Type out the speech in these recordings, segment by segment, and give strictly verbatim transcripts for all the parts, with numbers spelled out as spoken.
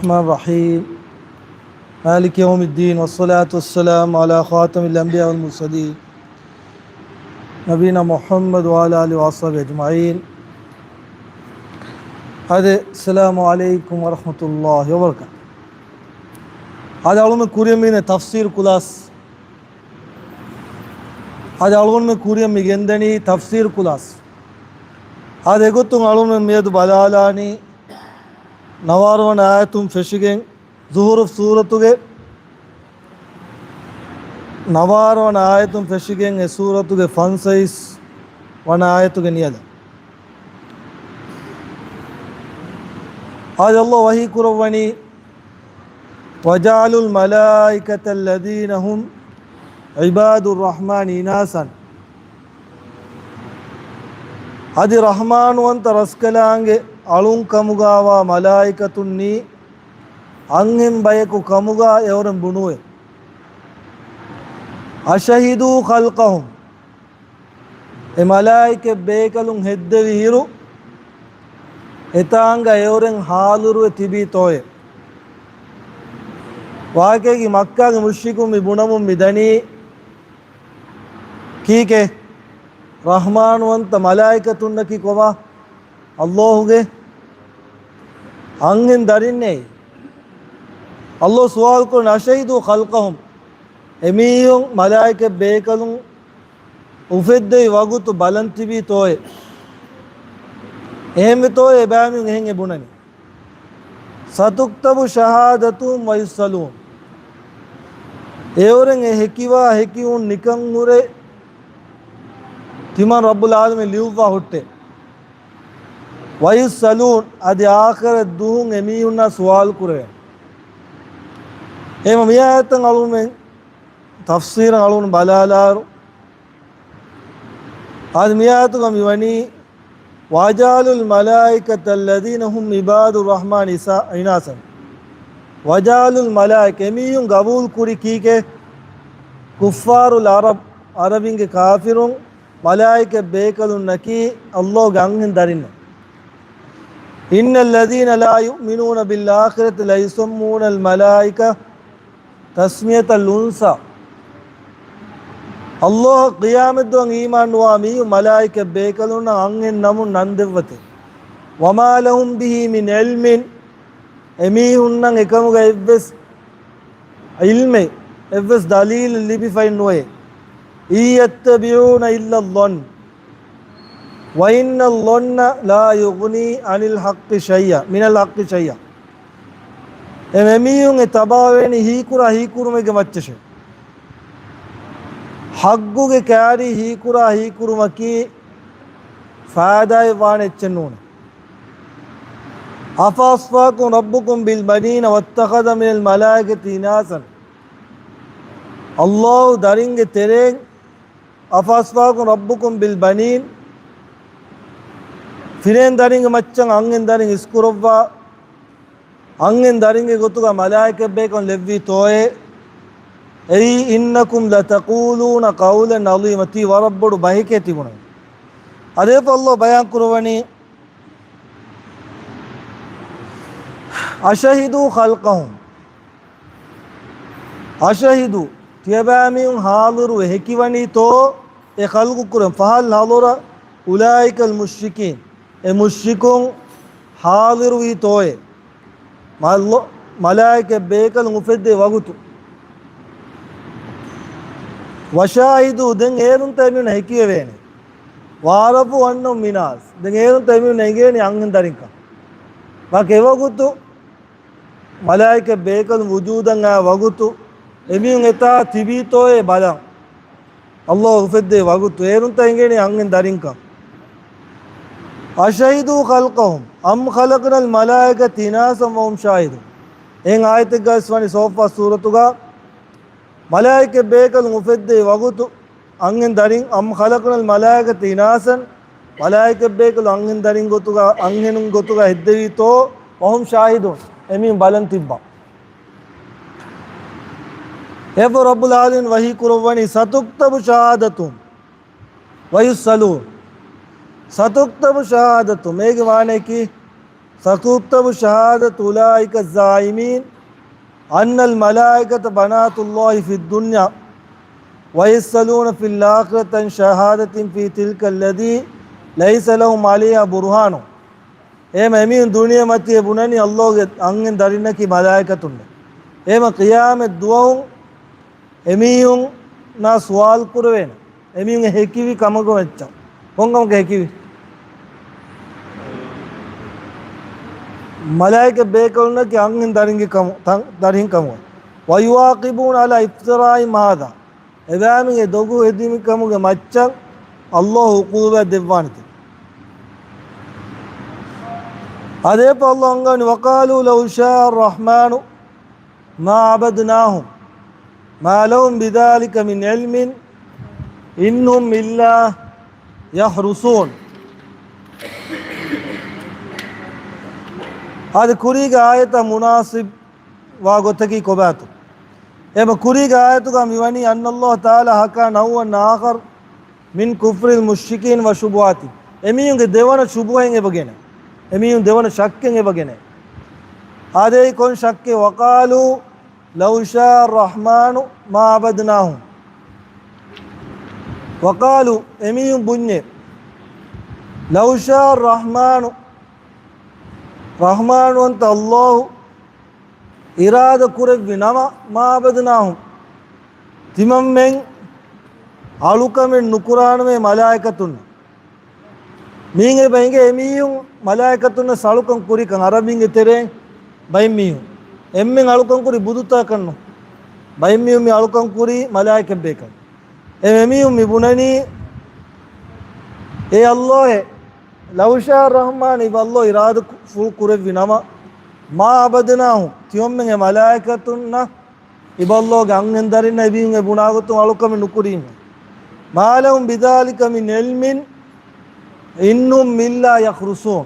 الرحمن الرحيم. مالك يوم الدين، والصلاة والسلام على خاتم الأنبياء والمرسلين، نبينا محمد وعلى آله وصحبه أجمعين. އާދެ، السلام عليكم ورحمة الله وبركاته. އާދެ، އަޅުމެން ކުރިޔަށް މިއިން ތަފްސީރު ކުލާސް. އާދެ، އަޅުގަނޑުމެން ކުރިޔަށް މި ގެންދަނީ ތަފްސީރު ކުލާސް. އާދެ، އެގޮތުން އަޅުމެން މިއަދު ބަލާލާނީ ނަވާރަ ވަނަ އާޔަތުން ފެށިގެން، ޒުހުރުފް ސޫރަތުގެ ނަވާރަ ވަނަ އާޔަތުން ފެށިގެން، އެ ސޫރަތުގެ ފަންސަވީސް ވަނަ އާޔަތުގެ ނިޔަލަށް. އާދެ، ﷲ ވަޙީ ކުރައްވަނީ، وجعلوا الملائكة الذين هم عباد الرحمن إناثا. އަދި ރަޙްމާންވަންތަ ރަސްކަލާނގެ އަޅުން ކަމުގާވާ މަލާއިކަތުންނީ އަންހެން ބަޔަކު ކަމުގާ އެއުރެން ބުނުވޭ. أشهدوا خلقهم. އެ މަލާއިކަތް ބޭކަލުން ހެއްދެވި ހިރު، އެތާނގަ އެއުރެން ހާލުރުވެ ތިބީތޯއޭ؟ ވާގި މައްކާގެ މުޝްރިކުން މި ބުނަމުން މި ދަނީ، ކީކޭ؟ ރަޙްމާންވަންތަ މަލާއިކަތުންނަކީ ކޮބާ؟ ﷲ ގެ އަންހެން ދަރިންނޭ. ﷲ ސުވާލު ކުރަން، أشهدوا خلقهم. އެމީހުން މަލާއިކަތް ބޭކަލުން އުފެއްދެވި ވަގުތު ބަލަން ތިބީތޯއޭ؟ އެހެންވެތޯއޭ އެބައިމީހުން އެހެން އެ ބުނަނީ؟ ستكتب شهادتهم ويسألون. އެއުރެން އެ ހެކިވާ ހެކިވުން ނިކަން ހުރެ ތިމަން ރައްބުލް އާލަމީން ލިޔުއްވާ ހުއްޓޭ. ويسألون، އަދި އާޚިރަތް ދުވަހުން އެމީހުންނާ ސުވާލު ކުރެވޭނެ. އެހެންވީމަ މި އާޔަތަށް އަޅުމެން ތަފްސީރަށް އަޅުން ބަލާލާއިރު، އަދި މި އާޔަތުގަ މިވަނީ، وجعلوا الملائكة الذين هم عباد الرحمن إناثا. وجعلوا الملائكة، އެމީހުން ގަބޫލު ކުރި ކީކޭ؟ ކުއްފާރުލް ޢަރަބް، ޢަރަބިންގެ ކާފިރުން، މަލާއިކަތް ބޭކަލުންނަކީ ﷲ ގެ އަންހެން ދަރިންނޭ. إن الذين لا يؤمنون بالآخرة ليسمون الملائكة تسمية الأنثى. ﷲ އަށް ޤިޔާމަތްދުވަހަށް އީމާން ނުވާ މީހުން މަލާއިކަތް ބޭކަލުންނަށް އަންހެން ނަމުން ނަން ދެއްވަތޭ. وما لهم به من علم، އެމީހުންނަށް އެކަމުގަ އެއްވެސް ޢިލްމެއް، އެއްވެސް ދަލީލެއް ލިބިފައެއް ނުވޭ. إن يتبعون إلا الظن وإن الظن لا يغني عن الحق شيئا، من الحق شيئا. އެ އެމީހުން އެ ތަބާވޭނީ ހީކުރާ ހީކުރުމެއްގެ މައްޗަށޭ. ޙައްޤުގެ ކާރި ހީކުރާ ހީކުރުމަކީ ފާއިދާއެއް ވާނެ އެއްޗެއް ނޫނޭ. أفأصفاكم ربكم بالبنين واتخذ من الملائكة إناثا. ﷲ ދަރިންގެ ތެރެއިން، أفأصفاكم ربكم بالبنين، ފިރިހެން ދަރިންގެ މައްޗަށް އަންހެން ދަރިން އިސްކުރައްވާ، އަންހެން ދަރިންގެ ގޮތުގަ މަލާއިކަތް ބޭކަލުން ލެއްވީތޯއޭ؟ އެއީ، إنكم لتقولون قولا عظيما، ތީ ވަރަށް ބޮޑު ބަހެކޭ ތިބުނަނީ. އަދި އެއަށްފަހު ﷲ ބަޔާން ކުރައްވަނީ، أشهدوا خلقهم. أشهدوا، ތިޔަބައިމީހުން ޙާޟިރުވެ ހެކިވަނީތޯ އެ ޚަލްޤު ކުރަން؟ فهل حضر أولئك المشركين، އެ މުޝްރިކުން ޙާޟިރުވީތޯއޭ؟ މަލޯ-، މަލާއިކަތް ބޭކަލުން އުފެއްދޭ ވަގުތު. وشاهدوا، ދެން އޭރުންތަ އެމީހުންނަށް ހެކިވެވޭނެ؟ وعرفوا أنهم إناث، ދެން އޭރުންތަ އެމީހުންނަށް އެނގޭނީ އަންހެން ދަރިންކަން؟ ވަކި އެވަގުތު މަލާއިކަތް ބޭކަލުން ވުޖޫދަށް އާ ވަގުތު އެމީހުން އެތާ ތިބީތޯއޭ ބަލަން. ﷲ އުފެއްދޭ ވަގުތު އޭރުންތަ އެނގޭނީ އަންހެން ދަރިންކަން؟ أشهدوا خلقهم أم خلقنا الملائكة إناثا وهم شاهدون. އެހެން އާޔަތެއްގައި ވަނީ ޞައްފާތް ސޫރަތުގަ، މަލާއިކަތް ބޭކަލުން އުފެއްދޭ ވަގުތު އަންހެން ދަރިން، أم خلقنا الملائكة إناثا، މަލާއިކަތް ބޭކަލުން އަންހެން ދަރިން ގޮތުގަ، އަންހެނުން ގޮތުގަ ހެއްދެވީތޯ؟ وهم شاهدون، އެމީހުން ބަލަން ތިއްބާ. އެއަށްފަހު ރައްބުލް އާލަމީން ވަޙީ ކުރައްވަނީ، ستكتب شهادتهم ويسألون. ستكتب شهادتهم، އޭގެ މާނައަކީ، ستكتب شهادة أولئك الزاعمين أن الملائكة بنات الله في الدنيا ويسألون في الآخرة عن شهادة في تلك التي ليس لهم عليها برهان. އެހެމަ އެމީހުން ދުނިޔެމަތީ ބުނަނީ ﷲ ގެ އަންހެން ދަރިންނަކީ މަލާއިކަތުންނޭ. އެހެމަ ޤިޔާމަތް ދުވަހު އެމީހުންނާ ސުވާލު ކުރެވޭނެ. އެމީހުން ހެކިވި ކަމަކު އެއްޗަށް. ކޮންކަމަކަށް ހެކިވި؟ މަލާއިކަ ބޭކަލުންނަކީ އަންހެން ދަރިންގެ ކަމު، ތަން، ދަރިން ކަމުގަ. ويعاقبون على افترائهم هذا. އެބައިމީހުން އެ ދޮގު ހެދިމި ކަމުގެ މައްޗަށް ﷲ ޢުޤޫބާތް ދެއްވާނެތެ. އާދެ، އެއަށްފަހު ﷲ އަންގަވަނީ، وقالوا لو شاء الرحمن ما عبدناهم ما لهم بذلك من علم إن هم إلا يخرصون. އާދެ، ކުރީގެ އާޔަތަށް މުނާސިބް ވާ ގޮތަކީ ކޮބާތޯ؟ އެހެމަ ކުރީގެ އާޔަތުގަ މިވަނީ أن الله تعالى حكى نوعا آخر من كفر المشركين وشبهاتهم. އެމީހުންގެ ދެވަނަ ޝުބުހައެއް އެބަ ގެނެ. އެމީހުން ދެވަނަ ޝައްކެއް އެބަ ގެނެ. އާދެ، ކޮން ޝައްކެއް؟ وقالوا لو شاء الرحمن ما عبدناهم. وقالوا، އެމީހުން ބުންޏޭ، لو شاء الرحمن، ރަޙްމާންވަންތަ ﷲ އިރާދަ ކުރެއްވި ނަމަ، ما عبدناهم، ތިމަންމެން އަޅުކަމެއް ނުކުރާނަމޭ މަލާއިކަތުންނަށް. މީން އެބަ އެނގޭ އެމީހުން މަލާއިކަތުންނަށް އަޅުކަން ކުރިކަން. ޢަރަބިންގެ ތެރެއިން ބައެއް މީހުން އެންމެން އަޅުކަން ކުރި ބުދުތަކަށްނު. ބައެއް މީހުން މި އަޅުކަން ކުރީ މަލާއިކަތް ބޭކަލް. އެ އެމީހުން މި ބުނަނީ، އޭ ﷲ، لو شاء الرحمن، އިބަ ﷲ އިރާދަ ކު-، ފުޅު ކުރެއްވި ނަމަ، ما عبدناهم، ތިޔޮންމެން އެ މަލާއިކަތުންނަށް އިބަ ﷲ ގެ އަންހެން ދަރިންނަށް އެމީހުން އެ ބުނާ ގޮތުން އަޅުކަމެއް ނުކުރީމޭ. ما لهم بذلك من علم إن هم إلا يخرصون.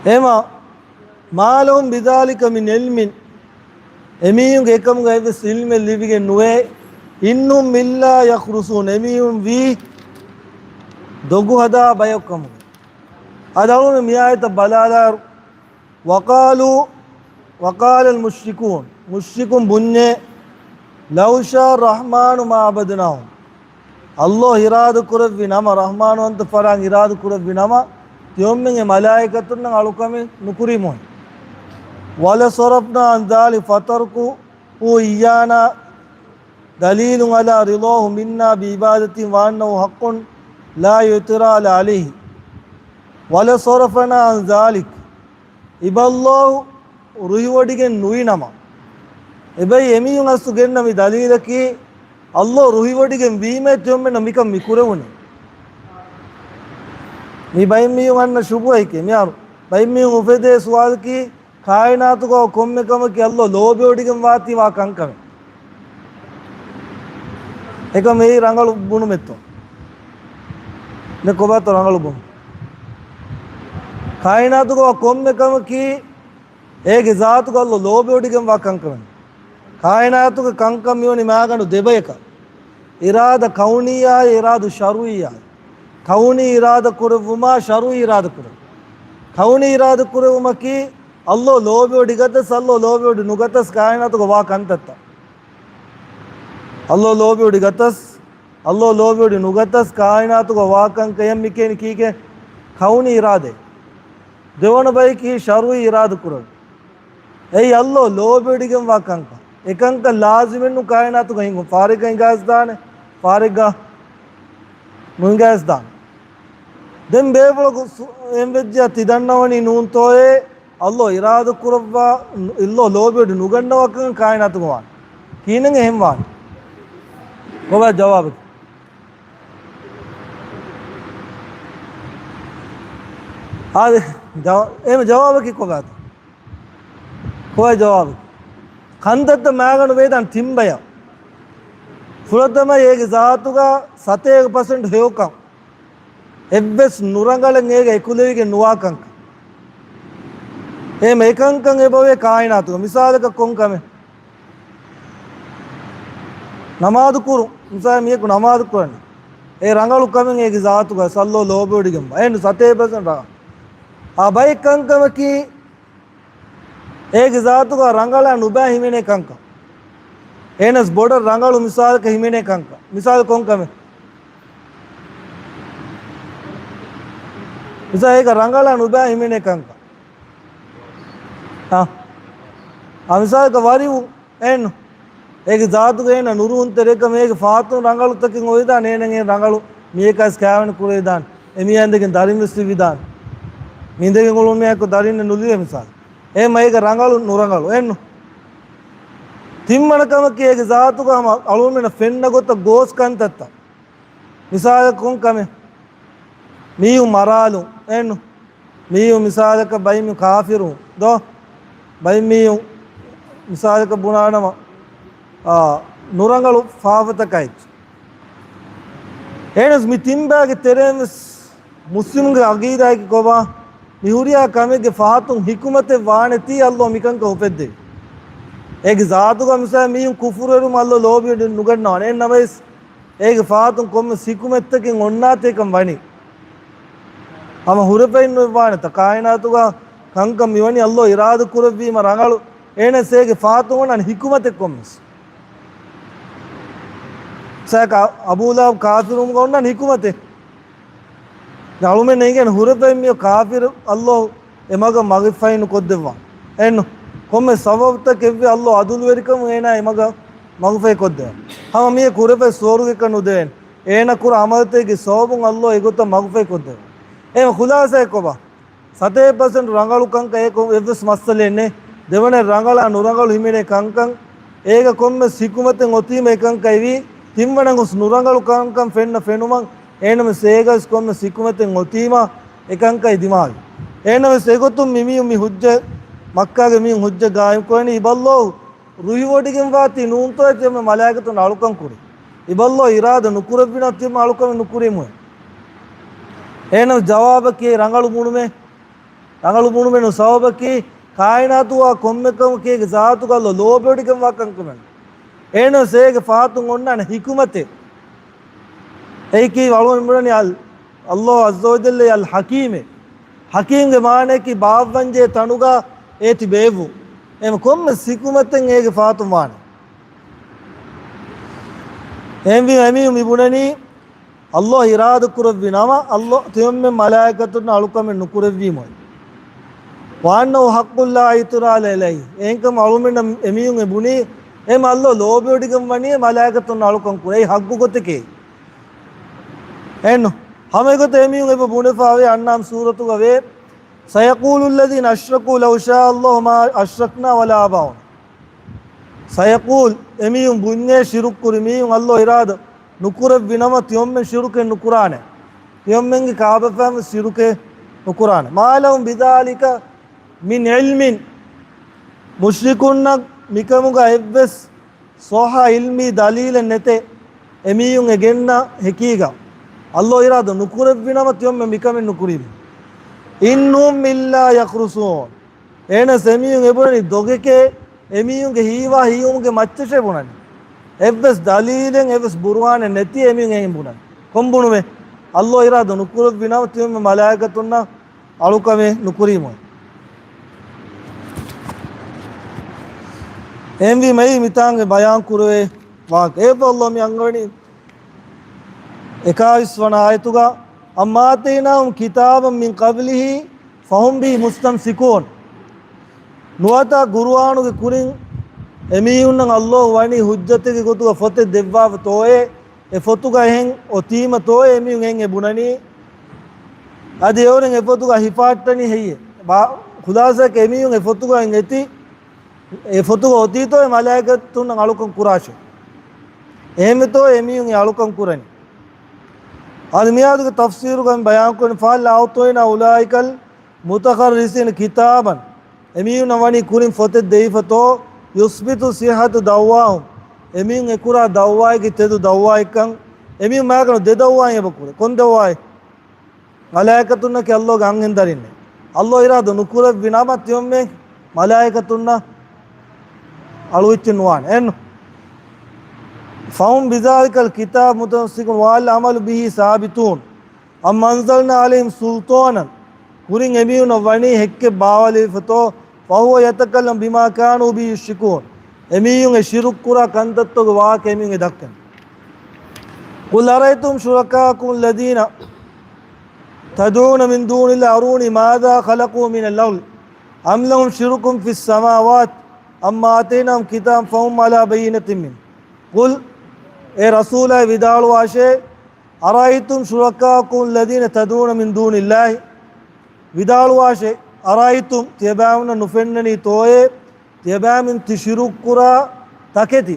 އެހެމަ، ما لهم بذلك من علم، އެމީހުންގެ އެކަމުގަ އެއްވެސް ޢިލްމެއް ލިބިގެން ނުވޭ. إن هم إلا يخرصون، އެމީހުން ވީ ދޮގު ހަދާ ބަޔަކު ކަމުގަ. އަދި އަޅުގަނޑު މި އާޔަތަށް ބަލާލާއިރު، وقالوا، وقال المشركون، މުޝްރިކުން ބުންޏޭ، لو شاء الرحمن ما عبدناهم، ﷲ އިރާދަ ކުރެއްވި ނަމަ، ރަޙްމާންވަންތަ ފަރާން އިރާދަ ކުރެއްވި ނަމަ، ތިޔޮންމެން އެ މަލާއިކަތުންނަށް އަޅުކަމެއް ނުކުރީމުހެން. ولصرفنا عن ذلك فتركه إيانا دليل على رضاه منا بعبادته وأنه حق لا اعتراض عليه. ولصرفنا عن ذلك، އިބަ ﷲ ރުހިވޮޑިގެން ނުވި ނަމަ. އެބައި އެމީހުން އަސްލު ގެންނަ މި ދަލީލަކީ، ﷲ ރުހިވޮޑިގެން ވީމޭ ތިޔޮންމެންނަށް މިކަން މި ކުރެވުނީ. މި ބައެއް މީހުން އަންނަ ޝުބުހައެކޭ. މިހާރު ބައެއް މީހުން އުފެދޭ ސުވާލަކީ، ކާއިނާތުގަ ކޮންމެ ކަމަކީ ﷲ ލޯބިވޮޑިގެން ވާތީ ވާ ކަންކަމެއް. އެކަމް އެއީ ރަނގަޅު ބުނުމެއްތޯ؟ ދެ ކޮބާތޯ ރަނގަޅު ބުނު؟ ކާއިނާތުގަ ކޮންމެ ކަމަކީ އޭގެ ޒާތުގަ ﷲ ލޯބިވޮޑިގެންވާ ކަންކަމެއް. ކާއިނާތުގެ ކަންކަން މިވަނީ މާގަނޑު ދެބަޔަކަށް. އިރާދަ ކައުނީއާއި އިރާދަ ޝަރުޢީއާއި. ކައުނީ އިރާދަ ކުރެއްވުމާ ޝަރުޢީ އިރާދަ ކުރެއްވު. ކައުނީ އިރާދަ ކުރެއްވުމަކީ ﷲ ލޯބިވޮޑިގަތަސް، ﷲ ލޯބިވޮޑި ނުގަތަސް ކާއިނާތުގަ ވާ ކަންތައްތައް. ﷲ ލޯބިވޮޑިގަތަސް، ﷲ ލޯބިވޮޑި ނުގަތަސް ކާއިނާތުގަ ވާ ކަންކަމަށް މި ކިޔަނީ ކީކޭ؟ ކައުނީ އިރާދައެއް. ދެވަނަ ބަޔަކީ ޝަރުޢީ އިރާދަ ކުރެވުން. އެއީ ﷲ ލޯބިވޮޑިގެންވާ ކަންކަން. އެކަންކަން ލާޒިމެއްނު ކާއިނާތުގަ ހިނގުން. ފާރެއްގަ ހިނގާސްދާނެ، ފާރެއްގަ ނުހިނގާސްދާނެ. ދެން ބޭފުޅަކު ސު-، އެންވެއްޖެއްޔާ ތި ދަންނަވަނީ ނޫންތޯއޭ؟ ﷲ އިރާދަ ކުރައްވާ، ﷲ ލޯބިވޮޑި ނުގަންނަވާ ކަން ކާއިނާތުގަ ވާނެ. ކިހިނެއް އެހެން ވާނެ؟ ކޮބާ ޖަވާބަކީ؟ އާދެ، ޖަ-، އެހެން ޖަވާބަކީ ކޮބާތޯ؟ ކޮބާ ޖަވާބަކީ؟ ކަންތައްތައް މާގަނޑު ވޭދާން ތިން ބަޔަށް. ފުރަތަމަ އޭގެ ޒާތުގަ ސަތޭކަ ޕަސެންޓް ހެޔޮކަން. އެއްވެސް ނުރަނގަޅަށް އޭގަ އެކުލެވިގެން ނުވާ ކަންކަން. އެހެން އެކަންކަން އެބަވޭ ކާއިނާތުގަ. މިސާލަކަށް ކޮން ކަމެއް؟ ނަމާދު ކުރުން. މިސާލަށް މީހަކު ނަމާދު ކުރަނީ. އެ ރަނގަޅު ކަމެއް އޭގެ ޒާތުގަ ﷲ ލޯބިވޮޑިގެންވާ. އެހެން ސަތޭކަ ޕަސެންޓް ރަނގަޅު. އާ ބައެއް ކަންކަމަކީ، އޭގެ ޒާތުގަ ރަނގަޅަށް ނުބައި ހިމެނޭ ކަންކަން. އޭނަސް ބޮޑަށް ރަނގަޅު މިސާލަކަށް ހިމެނޭ ކަންކަން. މިސާލު ކޮން ކަމެއް؟ މިސާލަކަށް ރަނގަޅަށް ނުބައި ހިމެނޭ ކަންކަން. އާ. އާ މިސާލަކަށް ވަރިވުން. އެން. އޭގެ ޒާތުގަ އޭނަ ނުރުހުން ތެރޭކަމަށް އޭގެ ފާތުން ރަނގަޅުތަކެއް އޮވެދާނެ. އޭނަ އޭނަ ރަނގަޅު މީހަކާސް ކާވެނި ކުރެވިދާނެ. އެ މީހާ އިނދެގެން ދަރިން ވެސް ލިބިދާނެ. މި އިނދެގެން އުޅުނު މީހަކު ދަރިން ނުލިބޭ މިސާލު. އެހެން އޭގަ ރަނގަޅު ނުރަނގަޅު. އެންނު. ތިންވަނަ ކަމަކީ އޭގެ ޒާތުގަ ހަމަ އަޅުމެންނަށް ފެންނަ ގޮތަށް ގޯސް ކަންތައްތައް. މިސާލަކަށް ކޮން ކަމެއް؟ މީހުން މަރާލުން. އެންނު. މީހުން މިސާލަކަށް ބައިމީހުން ކާފިރުން ދޯ؟ ބައިމީހުން މިސާލަކަށް ބުނާނަމަ، އާ، ނުރަނގަޅު ފާފަތަކާއެކު. އެހެނަސް މި ތިންބާގެ ތެރެއިން ވެސް މުސްލިމުގެ އަގީދާއަކީ ކޮބާ؟ މި ހުރިހާ ކަމެއްގެ ފާތުން ޙިކުމަތެއް ވާނެތީ އައްލޯ މިކަންކަން އުފެއްދެވި. އޭގެ ޒާތުގަ މިސާ މީހުން ކުފުރުވެރުމަށް އައްލޯ ލޯބިވެ ނުގަންނަވާނެ. އެހެން ނަމަވެސް އޭގެ ފާތުން ކޮންމެސް ޙިކުމަތްތަކެއް އޮންނާތީކަން ވަނީ. ހަމަ ހުރެފައިން ނުވާނެތަ؟ ކާއިނާތުގަ ކަންކަން މިވަނީ އައްލޯ އިރާދަ ކުރެއްވީމަ ރަނގަޅު. އޭނަސް އޭގެ ފާތުން އޮންނާނެ ޙިކުމަތެއް ކޮންމެސް. ސައިކަ އަބޫލަހަބް ކާފިރުވުމުގަ އޮންނާނެ ޙިކުމަތެއް. އަޅުމެން އެނގޭނެ ހުރެފައިން މިއޮ ކާފިރު އައްލޯ އެ މަގަށް މަގުފަހި ނުކޮށްދެއްވާ. އެންނު. ކޮންމެ ސަބަބުތަކެއްވެ އައްލޯ އަދުލުވެރިކަމުން އޭނާ އެ މަގަށް މަގުފަހި ކޮށްދެވާ. ހަމަ މީހަކު ހުރެފައި ސުވަރުގެކަށް ނުދެވޭނެ. އޭނަ ކުރާ އަމަލުތަކެއްގެ ސަބަބުން އައްލޯ އެގޮތަށް މަގުފަހި ކޮށްދެވާ. އެހެން ޚުލާސާއެއް ކޮބާ؟ ސަތޭކަ ޕަސެންޓް ރަނގަޅު ކަންކަން އެކު އެއްވެސް މައްސަލައެއް ނެތް. ދެވަނަ ރަނގަޅާ ނުރަނގަޅު ހިމެނޭ ކަންކަން އޭގަ ކޮންމެސް ޙިކުމަތެއް އޮތީމަ އެކަންކަން އެވީ. ތިންވަނަ ގޮސް ނުރަނގަޅު ކަންކަން ފެންނަ ފެނުމަށް އެހެނަސް އޭގަސް ކޮންމެސް ޙިކުމަތެއް އޮތީމަ އެކަންކަން ދިމާވި. އެހެނަސް އެގޮތުން މި މީހުން މި ޙުއްޖަ، މައްކާގެ މީހުން ޙުއްޖަ ގާއިމް ކުރަނީ އިބައްލޯ ރުހިވޮޑިގެން ވާތީ ނޫންތޯއޭ ތިޔަމެ މަލާއިކަތުން އަޅުކަން ކުރި. އިބައްލޯ އިރާދަ ނުކުރެއްވިނަމަ ތިޔަމެ އަޅުކަމެއް ނުކުރީމުއޭ. އެހެނަސް ޖަވާބަކީ ރަނގަޅު ބުނުމޭ. ރަނގަޅު ބުނުމެއް ނޫން ސަބަބަކީ، ކާއިނާތުގަ ކޮންމެ ކަމަކީ އޭގެ ޒާތުގަ އައްލޯ ލޯބިވޮޑިގެންވާ ކަންކަމެއް. އެހެނަސް އޭގެ ފާތުން އޮންނާނެ ޙިކުމަތެއް. އެއީކީ އަޅުގަނޑު ބުނަނީ އަލް، އައްލޯ ޢައްޒަ ވަޖައްލަ އަލް ޙަކީމޭ. ޙަކީމްގެ މާނައަކީ ބާއްވަންޖެހޭ ތަނުގަ އޭތި ބޭއްވުން. އެހެން ކޮންމެސް ޙިކުމަތެއް އޭގެ ފާތުން ވާނެ. އެހެންވީމަ އެމީހުން މި ބުނަނީ، އައްލޯ އިރާދަ ކުރެއްވި ނަމަ، އައްލޯ ތިޔަމެން މަލާއިކަތުންނަށް އަޅުކަމެއް ނުކުރެއްވީމުއޭ. وأنه حق لا اعتراض عليه. އެހެންކަމުން އަޅުމެންނަށް އެމީހުން އެ ބުނީ، އެ މައްލޯ ލޯބިވޮޑިގެން ވަނީ މަލާއިކަތުންނަށް އަޅުކަން ކުރޭ. އެއީ ޙައްޤު ގޮތެކޭ. އެހެންނު. ހަމަ އެގޮތަށް އެމީހުން އެބަ ބުނެފަ އޮތް އަންޢާމް ސޫރަތުގަ ވޭ، سيقول الذين أشركوا لو شاء الله ما أشركنا ولا آباؤنا. سيقول، އެމީހުން ބުންޏޭ، ޝިރުކު ކުރި މީހުން އައްލޯ އިރާދަ ނުކުރެއްވި ނަމަ ތިޔޮމެން ޝިރުކެއް ނުކުރާނެ. ތިޔޮމެންގެ ކާބަފައިން ޝިރުކެއް ނުކުރާނެ. ما لهم بذلك من علم. މުޝްރިކުންނަށް މިކަމުގަ އެއްވެސް ޞައްޙަ ޢިލްމީ ދަލީލެއް ނެތޭ، އެމީހުން އެ ގެންނަ ހެކީގަ. އައްލޯ އިރާދަ ނުކުރެއްވި ނަމަ ތިޔޮމެން މިކަމެއް ނުކުރީމު. إن هم إلا يخرصون. އެހެނަސް އެމީހުން އެބުނަނީ ދޮގެކޭ، އެމީހުންގެ ހީވާ ހީވުމުގެ މައްޗަށޭ ބުނަނީ. އެއްވެސް ދަލީލެއް، އެއްވެސް ބުރުހާނެއް ނެތި އެމީހުން އެހެން ބުނަނީ. ކޮން ބުނުމެއް؟ އައްލޯ އިރާދަ ނުކުރެއްވި ނަމަ ތިޔޮމެން މަލާއިކަތުންނަށް އަޅުކަމެއް ނުކުރީމު. އެހެންވީމަ އެއީ މިތާނގެ ބަޔާން ކުރެވޭ ވާހަކަ. އެއަށްފަހު އައްލޯ މި އަންގަވަނީ އެކާވީސް ވަނަ އާޔަތުގަ، أم آتيناهم كتابا من قبله فهم به مستمسكون. ނުވަތަ ޤުރުއާނުގެ ކުރިން އެމީހުންނަށް އައްލޯ ވަނީ ޙުއްޖަތެއްގެ ގޮތުގަ ފޮތެއް ދެއްވާފަ ތޯއޭ، އެ ފޮތުގަ އެހެން އޮތީމަ ތޯއޭ އެމީހުން އެހެން އެ ބުނަނީ؟ އަދި އެއުރެން އެ ފޮތުގަ ހިފާއްޓަނީ ހެއްޔޭ؟ ބާ-، ޚުލާސާއަކީ އެމީހުން އެ ފޮތުގަ އެހެން އެތި، އެ ފޮތުގަ އޮތީތޯއޭ މަލާއިކަތުންނަށް އަޅުކަން ކުރާށޭ. އެހެންވެތޯ އެމީހުން އެ އަޅުކަން ކުރަނީ؟ އަދި މިއާދުގެ ތަފްސީރުގަ މި ބަޔާންކުރަނީ، فهل أعطينا أولئك المتخرصين كتابا، އެމީހުންނަށް ވަނީ ކުރިން ފޮތެއް ދެވިފަތޯ، يثبت صحة دعواهم، އެމީހުން އެކުރާ ދައުވާއެއްގެ ތެދު ދައުވާއެއްކަން، އެމީހުން މާކަނު ދެ ދައުވާއެއް އެބަ ކުރޭ. ކޮން ދައުވާއެއް؟ މަލާއިކަތުންނަކީ އައްލޯގެ އަންހެން ދަރިންނޭ. އައްލޯ އިރާދަ ނުކުރެއްވި ނަމަ ތިޔޮމެން މަލާއިކަތުންނަށް އަޅުއްޗެއް ނުވާނެ. އެން، فهم بذلك الكتاب مستمسكون وهل العمل به ثابتون أم أنزلنا عليهم سلطانا ކުރިން އެމީހުންނަށް ވަނީ ހެއްކެއް ބާވަލެވިފަތޯ؟ فهو يتكلم بما كانوا به يشركون. އެމީހުން އެ ޝިރުކު ކުރާ ކަންތައްތަކުގެ ވާހަކަ އެމީހުން އެ ދައްކަނީ. قل أرأيتم شركاءكم الذين تدعون من دون الله أروني ماذا خلقوا من الأرض أم لهم شرك في السماوات أم آتيناهم كتابا فهم على بينة منه. قل، އޭ ރަސޫލާ ވިދާޅުވާށޭ، أرأيتم شركاءكم الذين تدعون من دون الله، ވިދާޅުވާށޭ، أرأيتم، ތިޔަބައިމީހުންނަށް ނުފެންނަނީތޯއޭ، ތިޔަބައިމީހުން ތި ޝިރުކު ކުރާ ތަކެތި؟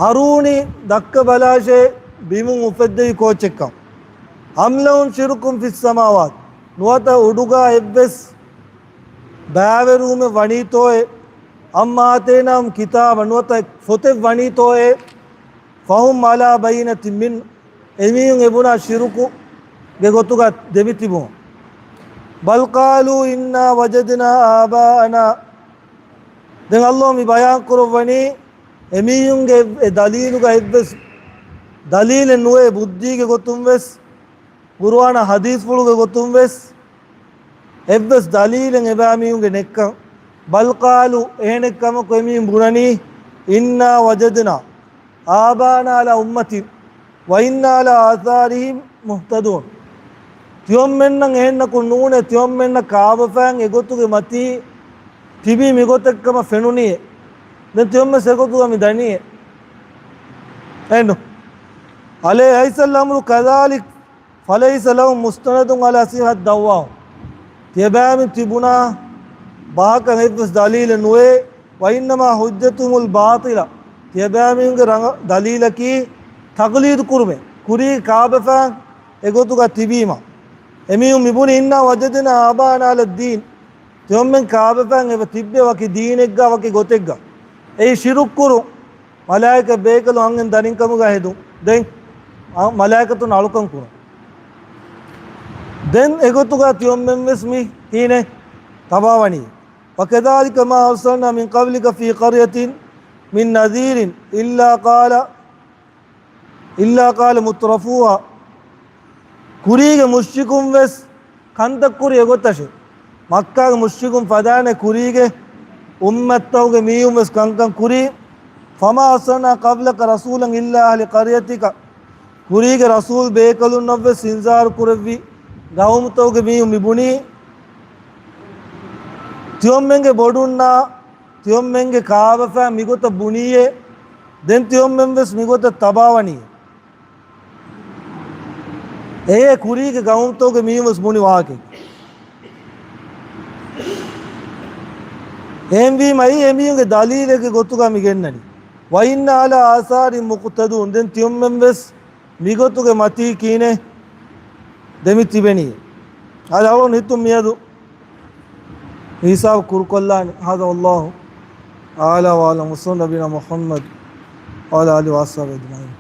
أروني، ދައްކަބަލާށޭ، ބިމުން އުފެއްދެވި ކޯއްޗެއްކަން. أم لهم شرك في السماوات، ނުވަތަ އުޑުގަ އެއްވެސް ބައިވެރިވުމެއް ވަނީތޯއޭ؟ أم آتيناهم كتابا، ނުވަތަ ފޮތެއް ވަނީތޯއޭ؟ فهم على بينة منه، އެމީހުން އެ ބުނާ ޝިރުކުގެ ގޮތުގަ ދެމިތިބުން. بل قالوا إنا وجدنا آباءنا. ދެން ﷲ މި ބަޔާން ކުރައްވަނީ، އެމީހުންގެ އެ ދަލީލުގަ އެއްވެސް ދަލީލެއް ނުވޭ، ބުއްދީގެ ގޮތުން ވެސް، ޤުރުއާނާ ޙަދީޘްފުޅުގެ ގޮތުން ވެސް އެއްވެސް ދަލީލެއް އެބައިމީހުންގެ ނެއްކަން. بل قالوا، އެހެނެއްކަމަކު އެމީހުން ބުނަނީ، إنا وجدنا آباءنا على أمة وإنا على آثارهم مهتدون. ތިޔޮންމެންނަށް އެހެންނަކު ނޫނޭ، ތިޔޮންމެންނަށް ކާބަފައިން އެގޮތުގެ މަތީ ތިބީ މިގޮތެއްކަމަށް ފެނުނީއޭ. ދެން ތިޔޮންމެން އެގޮތުގަ މި ދަނީއޭ. އެންނު. أليس الأمر كذلك؟ فليس لهم مستند على صحة دعواهم. ތިޔަބައިމީހުން ތި ބުނާ ބަހަކަށް އެއްވެސް ދަލީލެއް ނުވޭ. وإنما حجتهم الباطلة. ތިޔަބައިމީހުންގެ ރަނގަ-، ދަލީލަކީ ތަޤްލީދު ކުރުމޭ. ކުރީ ކާބަފައިން އެގޮތުގަ ތިބީމަ. އެމީހުން މިބުނީ، إنا وجدنا آباءنا على الدين. ތިޔޮންމެން ކާބަފައިން އެބަ ތިއްބެ ވަކި ދީނެއްގަ، ވަކި ގޮތެއްގަ. އެއީ ޝިރުކު ކުރުން. މަލާއިކަ ބޭކަލުން އަންހެން ދަރިންކަމުގަ ހެދުން. ދެން އަ-، މަލާއިކަތުން އަޅުކަން ކުރުން. ދެން އެގޮތުގަ ތިޔޮންމެން ވެސް މި ހީނެއް ތަބާވަނީ. وكذلك ما أرسلنا من قبلك في قرية من نذير إلا قال، إلا قال مترفوها. ކުރީގެ މުޝްރިކުން ވެސް ކަންތައް ކުރި އެގޮތަށެ. މައްކާގެ މުޝްރިކުން ފަދައިން ކުރީގެ އުއްމަތްތަކުގެ މީހުން ވެސް ކަންކަން ކުރީ. فما أرسلنا قبلك رسولا إلا أهل قريتك. ކުރީގެ ރަސޫލް ބޭކަލުންނަށް ވެސް އިންޒާރު ކުރެއްވި ގައުމުތަކުގެ މީހުން މި ބުނީ، ތިޔޮންމެންގެ ބޮޑުންނާ ތިޔޮންމެންގެ ކާބަފައިން މިގޮތަށް ބުނީއޭ، ދެން ތިޔޮންމެން ވެސް މިގޮތަށް ތަބާވަނީ. އެއޭ ކުރީގެ ގައުމުތަކުގެ މީހުން ވެސް ބުނި ވާހަކަ. އެހެންވީމަ އެއީ އެމީހުންގެ ދަލީލެއްގެ ގޮތުގަ މި ގެންނަނީ. وإنا على آثارهم مقتدون. ދެން ތިޔޮންމެން ވެސް މިގޮތުގެ މަތީ ކީނެ ދެމި ތިބެނީ. އަދި އަޅުން ހިތުން މިއަދު ހިސާބު ކުރުކޮށްލާނެ. هذا والله أعلم وأعلم. وصلى نبينا محمد وعلى آله وأصحابه أجمعين.